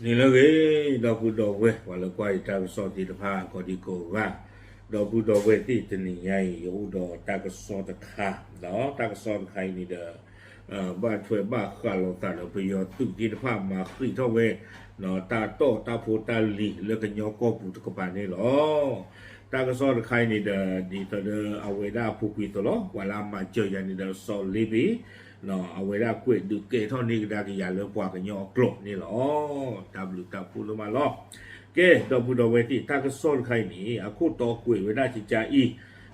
နံၤလၢအဂ့ၤ, ဒီပုၢ်ဒီဝဲၢ် ပှၤလၢကွၢ်ယတၢ်ကစီၣ်သ့ၣ်တဖၣ် ကိးဒံကိးဂၤ, ဒီပုၢ်ဒီဝဲၢ်သ့ၣ် တနံၤညါအံၤ ယအိၣ်ဒီးတၢ်ကစီၣ်တခါ, ဒီးတၢ်ကစီၣ်တခါအံၤန့ၣ်ဒီး ဘၣ်ထွဲဘၣ်ဃးလိာ်သးဒီးပယီၤသုးသ့ၣ်တဖၣ်မၤဃံးထီၣ်ဝဲ တၢ်တီၢ်တၢ်ဖိတၢ်လံၤလၢကညီကီၢ်ပူၤတကပၤန့ၣ်လီၤ. တၢ်ကစီၣ်တခါအံၤန့ၣ်ဒီး ဒ်သိးဒီးအဝဲဒၣ်အပူၤကွံာ်အသိးလီၤ, ပှၤလၢအမၤစၢၤယၤန့ၣ်ဒီး စီၤလ့ဘ့ၣ် အဝဲဒၣ်ကွဲးဒုးကဲထီၣ်န့ၢ်ကဒါက့ၤယၤလၢပှၤကညီအကျိာ်န့ၣ်လီၤ. တၢ်ဘျုးတၢ်ဖှိၣ်ဒိၣ်မးလီၤ. ကဲ ဒီပုၢ်ဒီဝဲၢ်သ့ၣ် တၢ်ကစီၣ်တခါအံၤန့ၣ် အခိၣ်တီကွဲးဝဲဒၣ်ကကါအံၤ,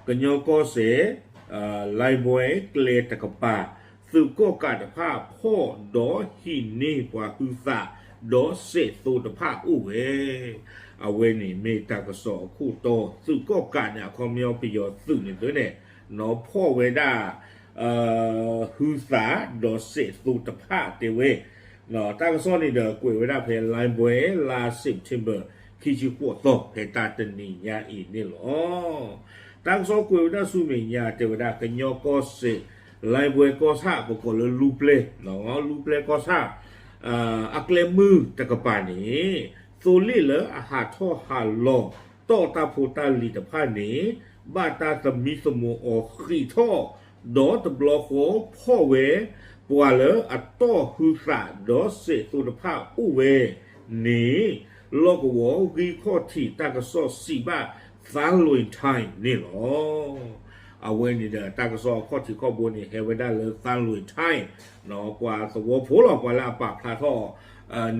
ကညီကီၢ်စဲၣ် လဲဘွဲကျဲတကပၤ, သုးကီၣ်ကးတဖၣ်ဖီၣ်ဒီးဟံးန့ၢ်ပှၤဟုသး ဒီးစဲးသိတဖၣ်အိၣ်ဝဲ. အဝဲန့ၣ်မ့ၢ်တၢ်ကစီၣ်အခိၣ်တီ, သုးကီၣ်ကးန့ၣ် အခီပညီပယီၤသုးန့ၣ်သ့န့ၣ် နီၢ်ဖီၣ်ဝဲဒၣ် ဟုသးဒီးစဲးသိတဖၣ်တဲဝဲ. တၢ်ကစီၣ်န့ၣ်ဒီးကွဲးဝဲဒၣ်ဖဲ လဲဘွဲ လါ September ခံဆံဃိးသီ ဖဲတၢ်တနံၤညါအံၤန့ၣ်လီၤ. တၢ်ကစီၣ်ကွဲးဝဲဒၣ်ဆူမဲာ်ညါတဲဝဲဒၣ် ကညီကီၢ်စဲၣ် လဲဘွဲကီၢ်ဆၣ် ပကိးလၢလူပျဲၢ်, လူပျဲၢ်ကီၢ်ဆၣ် အကျဲမုၢ်တကပၤန့ၣ် သိလ့ၣ်လၢအဟးထီၣ်ဟးလီၤ တီၢ်တၢ်ဖိတၢ်လံၤတဖၣ်န့ၣ် ဘၣ်တၢ်သမံသမိးအီၤဃံးထီၣ်, ဒီးတဘျီဃီဖီၣ်ဝဲ ပှၤလၢအတီၢ်ဟုသးဒီးစဲးသိတဖၣ်အိၣ်ဝဲန့ၣ် လီၢ်ကဝီၤဂံၢ်ခီၣ်ထံးတၢ်ကစီၣ်စံးဘၣ် သၣ်လွံၣ်ထၣ်န့ၣ်လီၤ. အဝဲန့ၣ်ဒီးတၢ်ကစီၣ်အခီၣ်ထံးခီၣ်ဘိန့ၣ် ဟဲဝဲဒၣ်လၢသၣ်လွံၣ်ထၣ်, ပှၤသဝီဖိလီၤ ပှၤလၢအပာ်ဖျါထီၣ်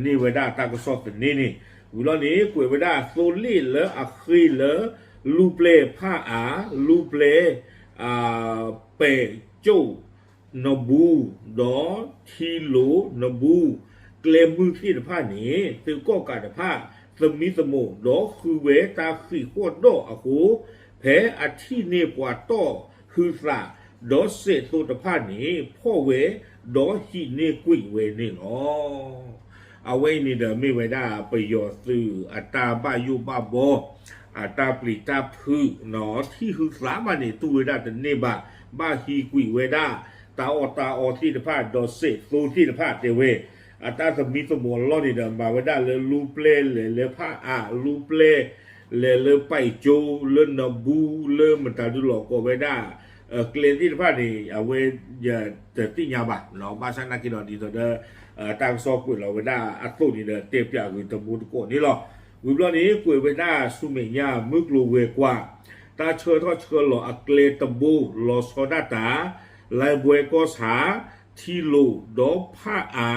န့ၢ်ဝဲဒၣ်တၢ်ကစီၣ်သန့န့ၣ်, ဝံၤလီၤန့ၣ် ကွဲးဝဲဒၣ်သိလ့ၣ်လၢအဃ့လၢ လူပျဲၢ်ဖၣ်အါ, လူပျဲၢ် ပဲာ်ကၠိၣ် နဘူ, ဒီးထံလိၤနဘူ, ကျဲမုၢ်သ့ၣ်တဖၣ်န့ၣ် သုးကီၣ်ကးတဖၣ် သမံသမိးဒီးဃုဝဲတၢ်ဃံးဃီၣ်ဒီၣ်အဃိ, ဖဲအထံၣ်န့ၢ်ပှၤတီၢ်ဟုသး ဒီးစဲးသိတဖၣ်န့ၣ် ဖီၣ်ဝဲ ဒီးဟံးန့ၢ်ကွံာ်ဝဲန့ၣ်လီၤ. အဝဲအံၤန့ၣ်ဒီးမ့ၢ်ဝဲဒၣ်ပယီၤသုးအတၢ်ဘၣ်ယိၣ်ဘၣ်ဘီ, အတၢ်ပျံၤတၢ်ဖုး, ထံၣ်ဟုသးမးန့ၣ် တူၢ်ဝဲဒၣ်တန့ၢ်ဘၣ်, ဘၣ်ဟံးကွံာ်ဝဲဒၣ် တၢ်အီၣ်တၢ်အီသ့ၣ်တဖၣ် ဒီးစဲးသိသ့ၣ်တဖၣ်တဲဝဲ, အတၢ်သမံသမိးအလီၢ်န့ၣ်ဒီး မၤဝဲဒၣ်လၢလူပျဲၢ်လဲၤလၢဖၣ်အါ, လူပျဲၢ်လဲၤလၢပဲာ်ကၠိၣ်, လၢနဘူ, လၢမတၤဒုလီၤကိးဝဲဒၣ် ကျဲသ့ၣ်တဖၣ်န့ၣ် အဝဲယတသ့ၣ်ညါဘၣ်, ဘၣ်ဆၣ်နာ်က့ဒီးဒ်သိးဒီး တၢ်ကစီၣ်ကွဲးလီၤဝဲဒၣ်အသိးန့ၣ်ဒီး တဲပၠးဂ့ၤတမူတကိးန့ၣ်လီၤ. ဝံၤဘျီန့ၣ် ကွဲးဝဲဒၣ်ဆူမဲာ်ညါ မုၢ်ကျိၤဝဲၤကွာ် တၢ်ဆှၢထီၣ်ဆှၢလီၤအကျဲတဘိ လီၤဆီဒၣ်တၢ် လဲဘွဲကီၢ်ဆၣ် ထံလိၤဒီးဖၣ်အါ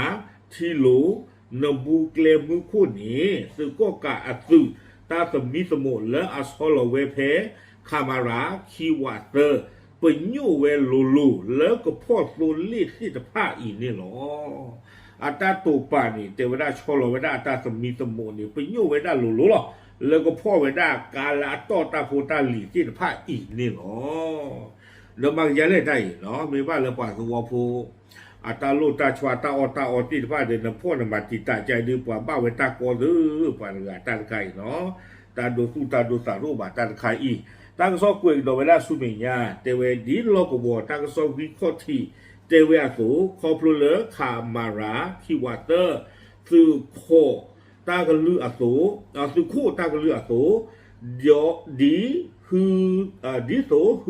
ထံလိၤ နဘူကျဲမုၢ်ခိၣ်န့ၣ် သုးကီၣ်ကးအသုး တၢ်သမံသမိးလၢအဆီလီၤဝဲဖဲ ခမရ ခံဝးသၢ ပညိၣ်ဝဲလိၤလိၤ လၢကဖီၣ်သိလ့ၣ်သ့ၣ်တဖၣ်အံၤန့ၣ်လီၤ. အတၢ်တိာ်ပာ်န့ၣ် တဲဝဲဒၣ်ဆီလီၤဝဲဒၣ်အတၢ်သမံသမိးန့ၣ် ပညိၣ်ဝဲဒၣ်လိၤလိၤလီၤ. လၢကဖီၣ်ဝဲဒၣ်ကါလၢအတီၢ်တၢ်ဖိတၢ်လံၤသ့ၣ်တဖၣ်အံၤန့ၣ်လီၤ. ဒီးမၤကယၤလဲၣ်တၢ်အံၤနီၤ မ့ၢ်ဘၣ်လၢပှၤသဝီဖိ အတၢ်လိၣ်တၢ်ဆှးတၢ်အီၣ်တၢ်အီသ့ၣ်တဖၣ်ဒီး နဖီၣ်နမၤတံာ်တာ်ကါဒုး ပှၤဘၣ်ဝဲတၢ်ကီသ့ၣ် ပှၤတဂၤတၢ်တခါအံၤနီၤ တၢ်ဒိသူၣ်တၢ်ဒိသးတအိၣ်ဘၣ်တၢ်တခါအံၤ တၢ်ကစီၣ်ကွဲးကဒီးဝဲဒၣ်ဆူမဲာ်ညါ တဲဝဲဒ်လီၢ်ကဝီၤတၢ်ကစီၣ်ဂံၢ်ခီၣ်ထံး တဲဝဲအသိး ခီဖျိလၢ ခမရ ခံဝးသၢ သုးခိၣ်တၢ်ကလုၢ်အသိး သုးခိၣ်တၢ်ကလုၢ်အသိး ဒီး ဒ်သိးဟုသး ဒီးစဲး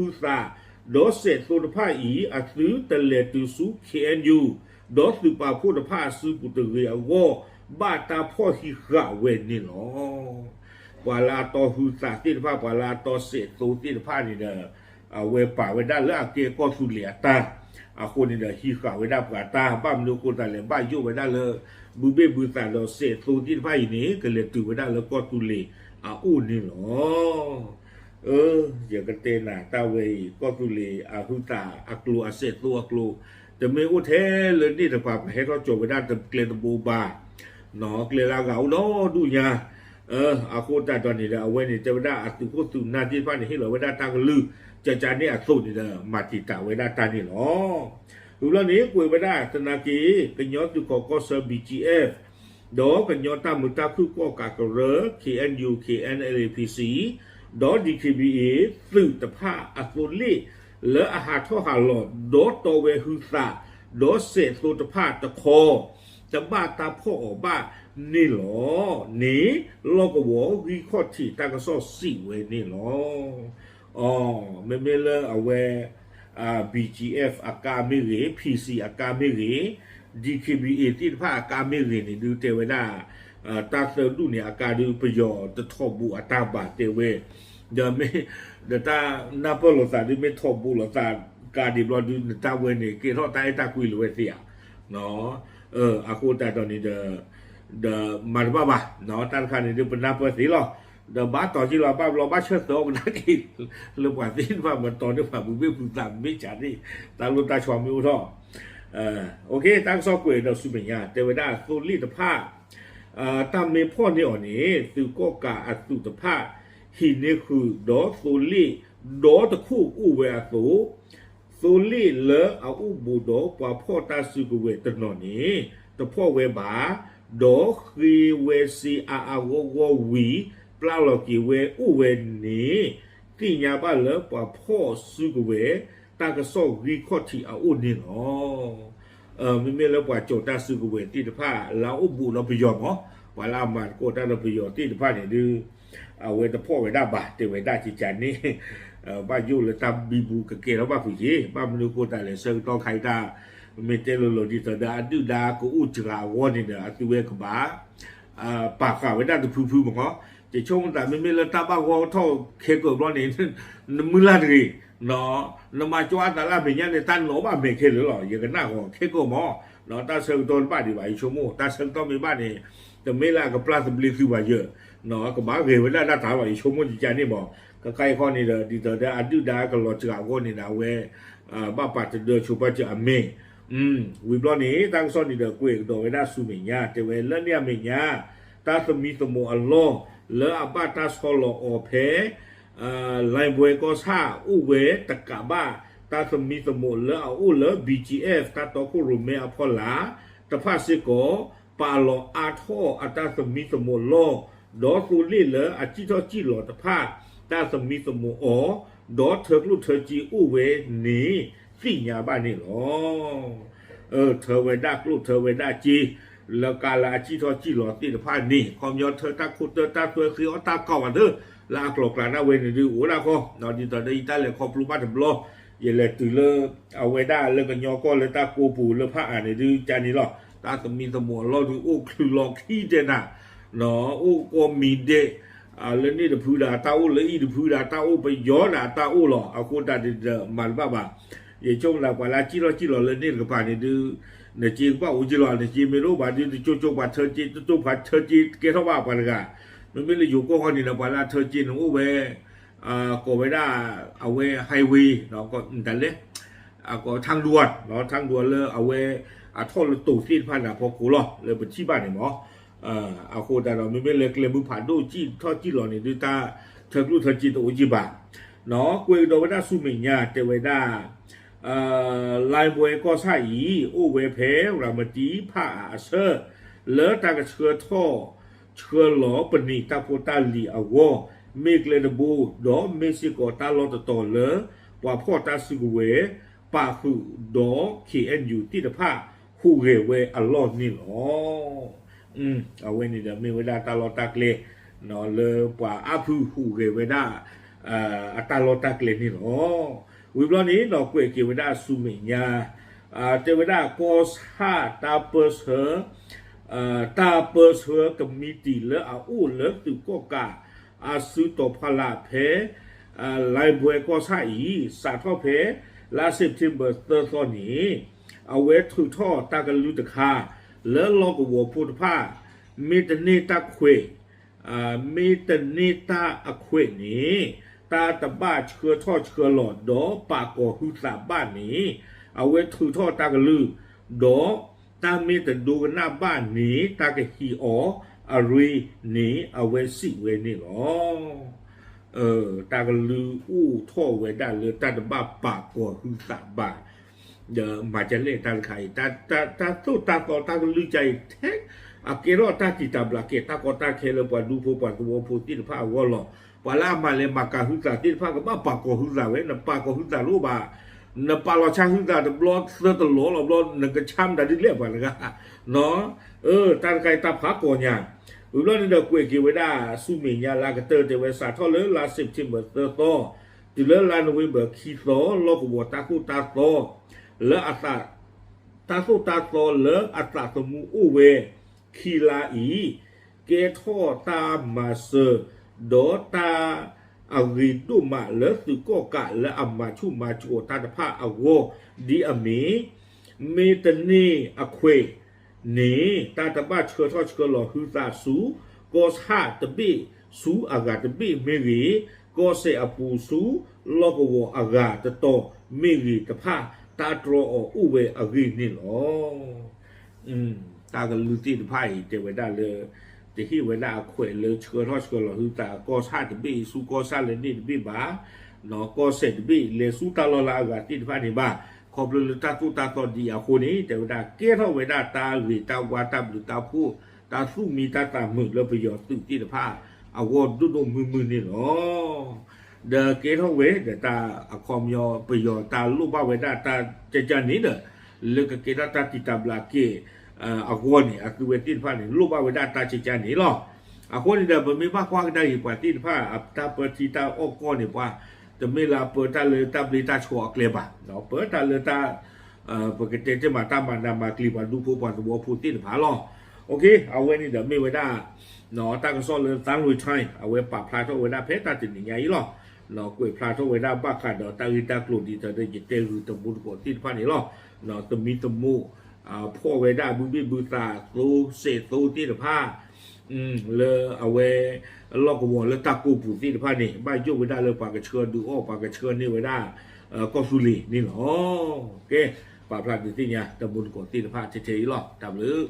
သိတဖၣ်အံၤ အသုတလဲၤတုၤဆူ ခ့ၣ်အဲၣ်ယူၣ် ဒီးသုးပာ်ဖှိၣ်တဖၣ်အစုပူၤတဂ့ၤအဂီၢ် ဘၣ်တၢ်ဖီၣ်ဟံးဃာ်ဝဲန့ၣ်လီၤ. ပှၤလၢအတီဟုသးသ့ၣ်တဖၣ် ပှၤလၢအတီစဲးသိသ့ၣ်တဖၣ်န့ၣ်ဒီး အဝဲပာ်ဝဲဒၣ်လၢအကဲကီၢ်သူလ့ၤအတၢ် အဃိန့ၣ်ဒီး ဟံးဃာ်ဝဲဒၣ်ပှၤတၢ် ဘၣ်မနုၤအဃိသတးလဲၣ် ဘၣ်ယိၣ်ဝဲဒၣ်လၢ ဘုဘ့ၣ်ဘုသးဒီးစဲးသိသ့ၣ်တဖၣ်အံၤန့ၣ် ကလဲၤတုၤဝဲဒၣ်လၢကီၢ်သူလ့ၤအအိၣ်န့ၣ်လီၤ. အၢ ယကတဲနၤတၢ်ဝဲအံၤ ကီၢ်သူလ့ၤအဟုသးအကျိၤ အစဲးသိအကျိၤ တမ့ၢ်အိၣ်ထဲလၢန့ၣ်တပၤ ပဟဲထီၣ်ကၠီၤဝဲဒၣ်ကျဲတဘိဘၣ် ကျဲလၢအဂၤအိၣ်ဒီဒူၣ်ညါ အဃိသတးဒီးန့ၣ်ဒီး အဝဲန့ၣ်တဲဝဲဒၣ်အသုးခိၣ်သုးနၢ်သ့ၣ်တဖၣ်န့ၣ် ဟ့ၣ်လီၤဝဲဒၣ်တၢ်ကလုၢ် ကကန့ၣ်အသိးန့ၣ်ဒီး မၤတံာ်တာ်ဝဲဒၣ်တၢ်န့ၣ်လီၤ. ဝံၤဘျီန့ၣ် ကွဲးဝဲဒၣ်သနာ်က့ ကညီသုးခိးကီၢ်ဆၢ ဘီကၠံအ့ၣ် ဒီးကညီတၢ်မုာ်တၢ်ခုၣ်ကီၣ်ကးကရၢ ခ့ၣ်အဲၣ်ယူၣ် ခ့ၣ်အဲၣ်အဲၣ်ပီၣ်စံၣ် ဒီး ဒံၣ်ခ့ၣ်ဘံၣ်အ့ၣ် သုးတဖၣ်အသိလ့ၣ် လၢအဟးထီၣ်ဟးလီၤ ဒီးတီဝဲဟုသး ဒီးစဲးသိတဖၣ်တခီ တဘၣ်တၢ်ဖီၣ်အီၤဘၣ် န့ၣ်လီၤန့ၣ် လီၢ်ကဝီၤဂံၢ်ခီၣ်ထံးတၢ်ကစီၣ်စံးဝဲန့ၣ်လီၤ. အီ မ့မ့ၢ်လၢအဝဲ BGF အကါမ့ၢ်ဂ့ၤ, PC အကါမ့ၢ်ဂ့ၤ, DKBA သ့ၣ်တဖၣ်အကါမ့ၢ်ဂ့ၤန့ၣ်ဒုးတဲဝဲဒၣ် တၢ်သၢဒူၣ်န့ၣ်အကါဒုး ပယီၤတထီၣ်ဘူးအတၢ်ဘၣ်တဲဝဲ, ဒီးမ့ၢ် ဒီးတၢ်နၢ်ပၢၢ်လိာ်သးဒုး မ့ၢ်ထီၣ်ဘူးလိာ်သးကါဒံးဘျီဒုး နတၢ်ဝဲန့ၣ် ကဲထီၣ်တၢ်အဲၣ်တၢ်ကွံလၢၤဝဲသ့ဧါ. အဃိသတးဒီးန့ၣ်ဒီး ဒီးမၤတဘၣ်ဘၣ်, တၢ်တခါန့ၣ်ဒုး ပနၢ်ပၢၢ်သ့လီၤ. ဒီးဘၣ်တီၤက့လီၤ ဘၣ်ဘျီဘၣ်ဆၢသၢအီၤကဒါက့ၤ လၢပှၤသ့ၣ်တဖၣ်မတီၤန့ၢ်ဘၣ် ပူၤဘ့ၣ်ပူၤသးမ့ၢ်ဆးန့ၣ် တၢ်လိၣ်တၢ်ဆီမ့ၢ်အိၣ်ထီၣ် တၢ်ကစီၣ်ကွဲးဒီးဆူမဲာ်ညါ တဲဝဲဒၣ်သိလ့ၣ်တဖၣ် တၢ်မ့ၢ်ဖီၣ်န့ၢ်အီၤန့ၣ် သုးကီၣ်ကးအသုးတဖၣ် ဟံးန့ၢ်ဃုာ်ဒီးသိလ့ၣ် ဒီတခိၣ်အိၣ်ဝဲအသိး သိလ့ၣ်လၢအအိၣ်ဘူးဒီးပှၤဖီၣ်တၢ်စုကဝဲၤတနီၤန့ၣ် တဖီၣ်ဝဲဘၣ်, ဒီးဃ့ဝဲစ့အါအါဂီၢ်ဂီၢ်ဝံၤ ပျၢ်လီၤက့ၤဝဲအိၣ်ဝဲန့ၣ် သ့ၣ်ညါဘၣ်လၢပှၤဖီၣ်စုကဝဲၤ တၢ်ကစီၣ်ဂံၢ်ခီၣ်ထံးအအိၣ်န့ၣ်လီၤ. မ့မ့ၢ်လၢပှၤကၠီၤတၢ်စုကဝဲၤသ့ၣ်တဖၣ် လၢအအိၣ်ဘူးဒီးပယီၤမး, ပှၤလၢအမၤသကိးတၢ်ဒီးပယီၤသ့ၣ်တဖၣ်န့ၣ်ဒုး အဝဲတဖီၣ်ဝဲဒၣ်ဘၣ် တဲဝဲဒၣ်ကကန့ၣ် ဘၣ်ယိၣ်လၢတၢ်ဘံဘူကကဲထီၣ်ဘၣ်ဖုးက့ၤ ဘၣ်မနုၤအဃိသတးလဲၣ် ဆၢကတီၢ်ခါအံၤတၢ် မ့ၢ်တဲလိၤလိၤဒ်သိးဒီးအဒုၣ်ဒါကအိၣ်စှၤအဂီၢ်န့ၣ်ဒီး အသုဝဲကဘၣ် ပာ်ဃာ်ဝဲဒၣ်တဖုဖုမး, ယဆိကမိၣ်သးမ့မ့ၢ်လၢတၢ်ဘၣ်ဂီၢ်ထီၣ်ခဲကိာ်ဘျီန့ၣ် နမုၢ်လၢ်တဂ့ၤ, နမၤကၠီအသးလၢအမဲာ်ညါန့ၣ် တၢ်နီၤဘၣ်မဲာ်ခဲလၢာ်လီၤ ယကနၣ်ဂီၤခဲကိာ်မး, တၢ်ဆၢကတီၢ်တဘၣ်ဒံးဘၣ် ယဆိကမိၣ် တၢ်ဆၢကတီၢ်မ့ၢ်ဘၣ်န့ၣ် တမ့ၢ်လၢအကပျၢ်သဘျ့သုဘၣ်ယၢၢ်, ကဘၣ်ဂဲၤဝဲဒၣ်ဒၣ်တၢ်လီၤ ယဆိကမိၣ်ယကန့ၣ်မး, ခဲခါအံၤဃီန့ၣ်ဒီး ဒ်သိးဒီးအဒုၣ်ဒါကလီၤစှၤအဂီၢ်န့ၣ်ဒီး အဝဲ ဘၣ်ပာ်တဒၢဆိပာ်စၢၤအမဲာ် ဝံၤဘျီန့ၣ် တၢ်ကစီၣ်န့ၣ်ဒီးကွဲးကဒီးဝဲဒၣ်ဆူမဲာ်ညါ တဲဝဲလၢန့ၣ်အမဲာ်ညါ တၢ်သမံသမိးအလီၢ် လၢအဘၣ်တၢ်ဆီလီၤအီၤဖဲ လၢၢ်ဘွဲကီၢ်ဆၣ်အိၣ်ဝဲတကးဘၣ် တၢ်သမံသမိးလၢအအိၣ်လၢ BGF တၢ်တီခိၣ်ရိၣ်မဲအဖီလာ် တဖၣ်စ့ၢ်ကီး ပာ်လီၤအါထီၣ်အတၢ်သမံသမိးလီၢ် ဒီးသိလ့ၣ်လၢအစံၣ်ထီၣ်စံၣ်လီၤတဖၣ် တၢ်သမံသမိးအီၤ ဒီးထၢကျိၣ်ထၢစ့အိၣ်ဝဲန့ၣ် သ့ၣ်ညါဘၣ်န့ၣ်လီၤ. ထၢဝဲဒၣ်ကျိၣ်ထၢဝဲဒၣ်စ့ လၢကါလၢအစံၣ်ထီၣ်စံၣ်လီၤသ့ၣ်တဖၣ်န့ၣ် ခီပညီထၢတၢ်ခိၣ်တၢတၢ်သွဲဃ့အီၣ်တၢ်ကီဝဲသ့ၣ် လၢအကျိၤကျဲဒၣ်ဝဲန့ၣ်ဒုးအိၣ်ဒၣ်ဃီ ဒ်သိးဒီးယတၢ်လဲၤခီဖျိဘၣ်တဘျီ ယလဲၤတုၤလၢ အဝဲဒၣ်လၢကညီကီၢ်လၢတၢ်ကိးပူၤလၢဖးအါန့ၣ်ဒုး ကန့ၣ်လီၤ တၢ်သမံသမိးအလီၢ်ဒုးအိၣ်ချုးလီၤခံတဲနၤ အိၣ်ကီမံၤဒဲး လၢန့ၣ်တဖုဒီးတၢ်အိၣ် လၢအံၤတဖုဒီးတၢ်အိၣ် ပယီၤဒီးတၢ်အိၣ်လီၤ အဃိတၢ်ဒုးဒီးမၤတဘၣ်ဘၣ် ယဆိကမိၣ်လၢပှၤလၢအစံၣ်ထီၣ်စံၣ်လီၤလၢန့ၣ်တကပၤန့ၣ်ဒုး နစ့ကဘၣ်အိၣ်က့ၤလီၤ နစ့မ့ၢ်တအိၣ်ဘၣ်ဒုး တကၠိကၠိပှၤထၢစ့ တတိၢ်ပှၤထၢစ့ ကဲထီၣ်ဘၣ်ပှၤတဂၤ မ့မ့ၢ်လၢယိၤကီၢ်ဃီန့ၣ်ဒီး ပှၤလၢအထၢစ့န့ၣ်အိၣ်ဝဲ ကိးဝဲဒၣ် အဝဲ highway တလဲ ကီးထၣ်ဒွး ထၣ်ဒွးလၢအဝဲ အထီၣ်လၢတိၤသ့ၣ်တဖၣ်န့ၣ်အဖီခိၣ်လီၤ လၢပထံၣ်ဘၣ်န့ၣ်မး အဃိသတးဒီး မ့မ့ၢ်လၢကျဲမုၢ်ဖးဒိၣ်စံၣ်ထီၣ်စံၣ်လီၤန့ၣ်ဒုး တၢ်ထၢကျိၣ်ထၢစ့တအိၣ်က့ၤဘၣ် ကွဲးကဒီးဝဲဒၣ်ဆူမဲာ်ညါတဲဝဲဒၣ် လၢၢ်ဘွဲကီၢ်ဆၣ်အံၤ အိၣ်ဝဲဖဲရၤမတံဖးအါအဆၢ လၢတၢ်ကဆှၢထီၣ် ဆှၢလီၤပနံာ်တၢ်ဖိတၢ်လံၤအဂီၢ် မ့ၢ်ကျဲတဘိ ဒီးမ့ၢ်စ့ၢ်ကီးတၢ်လီၢ်တတီၤလၢ ပှၤဖီၣ်တၢ်စုကဝဲၤ ပာ်ဃုာ်ဒီး KNU သ့ၣ်တဖၣ် ဟူးဂဲၤဝဲအလီၢ်န့ၣ်လီၤ. အဝဲန့ၣ်ဒီးမ့ၢ်ဝဲဒၣ်တၢ်လီၢ်တၢ်ကျဲ လၢပှၤအါဖုဟူးဂဲၤဝဲဒၣ် အတၢ်လီၢ်တၢ်ကျဲန့ၣ်လီၤ. ဝံၤဘျီန့ၣ် ဒီးကွဲးက့ၤဝဲဒၣ်ဆူမဲာ်ညါ တဲဝဲဒၣ်ကီၢ်ဆၣ်တၢ်ပၢဆှၢ တၢ်ပၢဆှၢကမံးတံာ်လၢအအိၣ်လၢသုးကီၣ်ကး အစုတီၤဖီလာ်ဖဲ လၢၢ်ဘွဲကီၢ်ဆၣ်အံၤ စးထီၣ်ဖဲ လါ September သၢသီန့ၣ် အဝဲထုးထီၣ်တၢ်ကလုၢ်တခါ လၢလီၢ်ကဝီၤဖိတဖၣ် မ့ၢ်တန့ၢ်တၢ်ခွဲး မ့ၢ်တန့ၢ်တၢ်အခွဲးန့ၣ် တၢ်တဘၣ်ဆှၢထီၣ်ဆှၢလီၤ ဒီးပာ်ကီၤဟုသးဘၣ်န့ၣ် အဝဲထုးထီၣ်တၢ်ကလုၢ် ဒီးတၢ်မ့ၢ်တဒိကနၣ်ဘၣ်န့ၣ် တၢ်ကဟံးအီၤအရ့န့ၣ် အဝဲစံးဝဲန့ၣ်လီၤ. တၢ်ကလုၢ်အိၣ်ထီၣ်ဝဲဒၣ်လၢတၢ်တဘၣ်ပာ်ကီၤဟုသးဘၣ် ဒီးမၤဒ်လဲၣ်တၢ်တခါအံၤ တၢ်သိၣ်တၢ်သီတၢ်ကလုၢ်ကါအံၤ ထဲအကဲထီၣ်တၢ်တံာ်တာ်ဘျးကဲ တၢ်ကီတၢ်ခဲလၢပှၤဒူဖိပှၤသဝီဖိသ့ၣ်တဖၣ်အဂီၢ်လီၤ. ပှၤလၢအမၤလဲၤမၤကၤဟုသးသ့ၣ်တဖၣ် ကဘၣ်ပာ်ကီၤဟုသးဝဲ နပာ်ကီၤဟုသးတအိၣ်ဘၣ် နပာ်လီၤဆါဟုသးတဘျီသၢတလီၢ်လီၤဘျီ နကဆါမတၤဒ်လဲၣ်ပှၤတဂၤ, တၢ်တခါအံၤတၢ်ဖးကီၢ်ညါ, ဝံၤဘျီန့ၣ်ဒီးကွဲးက့ၤဝဲဒၣ်ဆူမဲာ်ညါလၢအကတၢၢ်တဲဝဲစးထီၣ်လၢလါ September သၢသီ, တုၤလၢလါ November ခံသီ လီၢ်ကဝီၤတၢ်သိၣ်တၢ်သီ လၢအသး တၢ်သိၣ်တၢ်သီလၢအသးသမူအိၣ်ဝဲခံလါအံၤ, ကဲထီၣ်တၢ်မၤစၢၤ ဒီးတၢ်အဂ့ၤဒိၣ်မးလၢသုးကီၣ်ကးလၢအမၤဆူၣ်မၤဆူၣ်အီၤတၢ်တဖၣ်အဂီၢ်ဒ်အမ့ၢ်, မ့တန့ၢ်အခွဲးန့ၣ် တၢ်တဘၣ်ဆှၢထီၣ်ဆှၢလီၤဟုသးဆူ ကီၢ်ဆၣ်တဘ့ၣ် ဆူအဂၤတဘ့ၣ်မ့ၢ်ဂ့ၤ, ကီၢ်စဲၣ်အပူၤဆူ လီၢ်ကဝီၤအဂၤတတီၤမ့ၢ်ဂ့ၤတဖၣ် တၢ်တြီအီၤအိၣ်ဝဲအဂ့ၢ်န့ၣ်လီၤ. တၢ်ကလုၢ်သ့ၣ်တဖၣ်အံၤ တဲဝဲဒၣ်လၢ တဟ့ၣ်ဝဲဒၣ်အခွဲးလၢဆှၢထီၣ်ဆှၢလီၤဟုသး ကီၢ်ဆၣ်တဘ့ၣ်ဆူကီၢ်ဆၣ်လၢန့ၣ်တဘ့ၣ်ဘၣ်, ကီၢ်စဲၣ်တဘ့ၣ်လဲၤဆူတၢ်လီၢ်လၢအဂၤသ့ၣ်တဖၣ်န့ၣ်ဘၣ်, ခီဖျိလၢတၢ်သိၣ်တၢ်သီဒ်အံၤအဃိန့ၣ် တဲဝဲဒၣ်ကဲထီၣ်ဝဲဒၣ်တၢ်ဂ့ၤတၢ်ဝါတၢ်ဘျုးတၢ်ဖှိၣ် တၢ်သူၣ်မံတၢ်သးမုာ်လၢပယီၤသုးသ့ၣ်တဖၣ် အဂီၢ်ဒိၣ်ဒိၣ်မုၢ်မုၢ်န့ၣ်လီၤ. ဒီးကဲထီၣ်ဝဲဒီးတၢ်အခီပညီ ပယီၤတၢ်လိၣ်ဘၣ်ဝဲဒၣ်တၢ်ကကန့ၣ်ဒီး လၢကကဲထီၣ်တၢ်တံာ်တာ်ဘျးက့ၤ အဂီၢ်န့ၣ် အသုဝဲသ့ၣ်တဖၣ်န့ၣ် လိၣ်ဘၣ်ဝဲဒၣ်တၢ်ကကန့ၣ်လီၤ. အဃိန့ၣ်ဒီး ပမ့ၢ်ဘၣ်ကွၢ်ကဒါက့ၤပှၤသ့ၣ်တဖၣ် အတၢ်ပၢထံတၢ်အီၣ်ကီၢ်န့ၣ် ပှၤ တမ့ၢ်လၢအပၢတၢ်လၢတၢ်ဘျ့တၢ်ဆှီအကျဲဘၣ်, ပၢတၢ်လၢတၢ် ပကတဲတ့ၢ်မးတၢ်မၤနးမၤကျံၤပှၤဒူဖိပှၤသဝီဖိသ့ၣ်တဖၣ်လီၤ. အဝဲန့ၣ်ဒီးမ့ၢ်ဝဲဒၣ် တၢ်ကစီၣ်လၢ Thai Return အဝဲပာ်ဖျါထီၣ်ဝဲဒၣ်ဖဲတၢ်တနံၤညါအံၤလီၤ. ကွဲးဖျါထီၣ်ဝဲဒၣ်ဘၣ်ဃးဒီးတၢ်ဂ့ၢ်တၢ်ကျိၤဒ်သိးဒီးယတဲဂုာ်တမူတကိးသ့ၣ်တဖၣ်န့ၣ်လီၤ. သမံသမိး ဖီၣ်ဝဲဒၣ်ဘုဘ့ၣ်ဘုသးသိစဲးသိသ့ၣ်တဖၣ် လၢအဝဲ လီၢ်ကဝီၤလၢတၢ်ကိးပူၤသ့ၣ်တဖၣ်န့ၣ် ဘၣ်ယိၣ်ဝဲဒၣ်လၢပှၤကဆှၢဒုးအီၣ် ပှၤကဆှၢန့ၢ်ဝဲဒၣ် ကီၢ်သူလ့ၤန့ၣ်လီၤ. ကဲ ပာ်ဖျါဒုးသ့ၣ်ညါတမူတကိးသ့ၣ်တဖၣ်ထဲထဲအံၤလီၤ. တၢ်ဘျုး